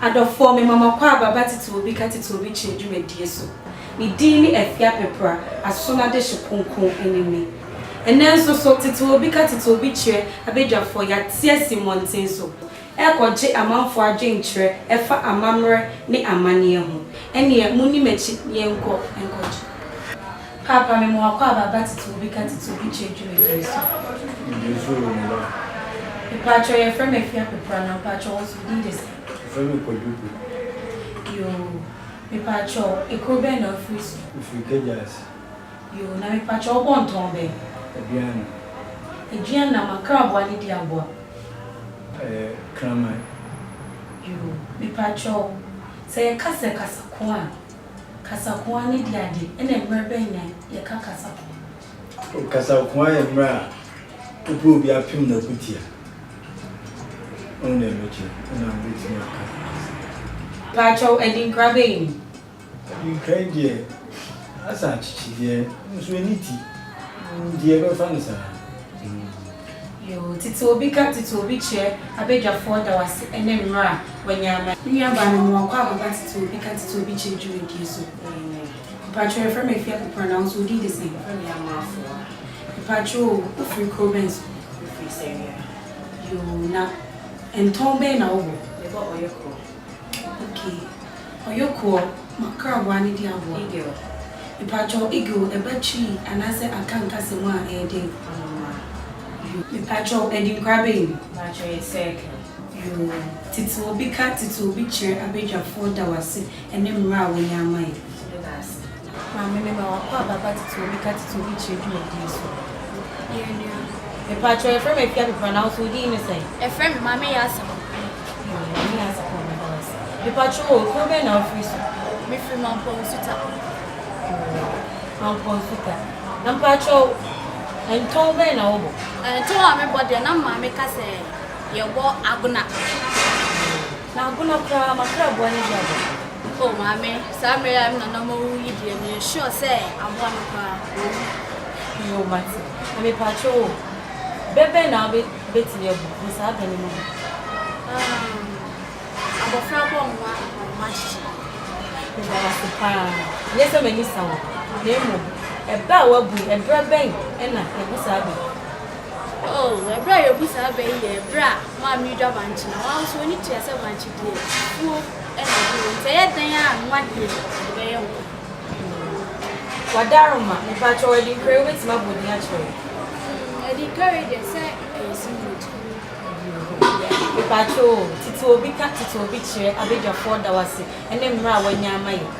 Adɔfoɔ, mema mo akwaaba ba Tete Obi Ka Tete Obi Kyerɛ dwumadie so. Me din ne Afia Pepra, Aso no Adehye Kronkron ne me. Ɛnnɛ nso so, Tete Obi Ka Tete Obi Kyerɛ abadwafoɔ, yɛate asi mmɔnten so. Rekɔgye amanfoɔ adwenkyerɛ ɛfa amammerɛ ne amanneɛ ho. Ɛnneɛ monni m'akyi na yɛnkɔ nkɔgye. Paapa, me mo akwaaba aba tete obi ka tete obi kyerɛ dwumadie so. Dwumadie so o, me ba. Mepaakyɛw yɛfrɛ me Afia Pepra na mpaakyɛw wo nso wo din de sɛn? Yɛfrɛ me Kwadwo Poku. Yoo, mepaakyɛw ekuro bɛn na wofiri so? Mefiri Kagyaase. Yoo, na mepaakyɛw wobɔ ntɔn bɛn? Aduana. Aduana, makraboa ne di aboa. Ɛyɛ kraman. Yoo, mepakyɛw, sɛ yɛka sɛ kasakoa a, kasakoa ne de ade, ɛna mmerɛ bɛn na yɛka kasakoa? O, kasakoa yɛ mmerɛ a wopɛ obi apem n'akotia. Wohu deɛ mekyerɛ? Ɛna wobɛtumi aka kasakoa. Pakyɛw, adinkra bɛn ni? Nkae deɛ, asa akyekyedeɛ nso ɛnni ti, nti yɛbɛfa no saa. Yoo, tete obi ka tete obi kyerɛ abadwafoɔ da wo ase ɛne mmerɛ a wanya ama. Me nua baa me moa kɔ ababa tete obi ka tete obi kyerɛ dwumadie so. Mpakyɛw yɛfrɛ me Afia Pepra na wo nso wo din de sɛn? Yɛfrɛ me Ama Afoa. Mpakyɛw o, wo firi kuro bɛn so? Me firi Sɛwia. Yoo, na ntɔn bɛn na wo bɔ? Me bɔ ɔyɔkɔ. Okay. Ɔyɔkoɔ, makraboa ne de aboa. Eagle. Mepakyɛw eagle ɛba Twi anaasɛ Akan kasa mu a ɛyɛ dɛn? Anoma. Yoo. Mepakyɛw adinkra bɛn ni? Mepakyɛw ɛyɛ circle. Yoo. Tete obi ka tete obi kyerɛ abadwafoɔ da wo ase ɛne mmerɛ a wanya ama yɛn. Meda ase. Maame mema wakɔ aba ba tete obi ka tete obi kyerɛ dwumadie so. Yɛn nua. Mepakyɛw yɛfrɛ me Afia Pepra na wo nso wo din ne sɛn? Yɛfrɛ me Maame Yaa Asafo. Yoo, Maame Yaa Asafo meda wo ase. Mepakyɛw o, kuro bɛn na wofiri so? Mefiri Mampong Nsuta. Yoo, Mampong Nsuta. Na mepakyɛw, ntɔn bɛn na wobɔ? Ntɔn a mebɔ deɛ, na maame ka sɛ yɛbɔ agona. Yoo, na agona koraa, makraboa ne bi abɔ? Oh maame, saa mmerɛ yi a me nananom awuwu yi deɛ, meyɛ sure sɛ aboa no koraa, wawu. Yoo, mate. Na mepakyɛw o, bɛ bɛn na wobɛtumi abu wɔ saa bɛ no mu bi? Umm, abɔfra bɔ nwa ɔmma kyekye. Meda wo ase paa. Nyɛ sɛ m'ani sa wo, na mmom ɛbɛ a woabu yi, ɛberɛ bɛn na yɛbu saa bɛ yi? Oh, ɛberɛ a yɛbu saa bɛ yi yɛ ɛberɛ a maame redwa bankye na woara nso w'ani tua sɛ bankye deɛ, fuo na ɛde wɔ nti ɛyɛ dɛn a nwa deɛ yɛde bɛyɛ nwa. Wadaroma, mepakyɛw Adinkra yi wobɛtumi abɔ din akyerɛ yɛn? Mm, Adinkra yi deɛ sɛ ɛyɛ simulate. Mepakyɛw o, tete obi ka tete obi kyerɛ abadwafoɔ da wo ase ɛne mmerɛ a wanya ama yɛn.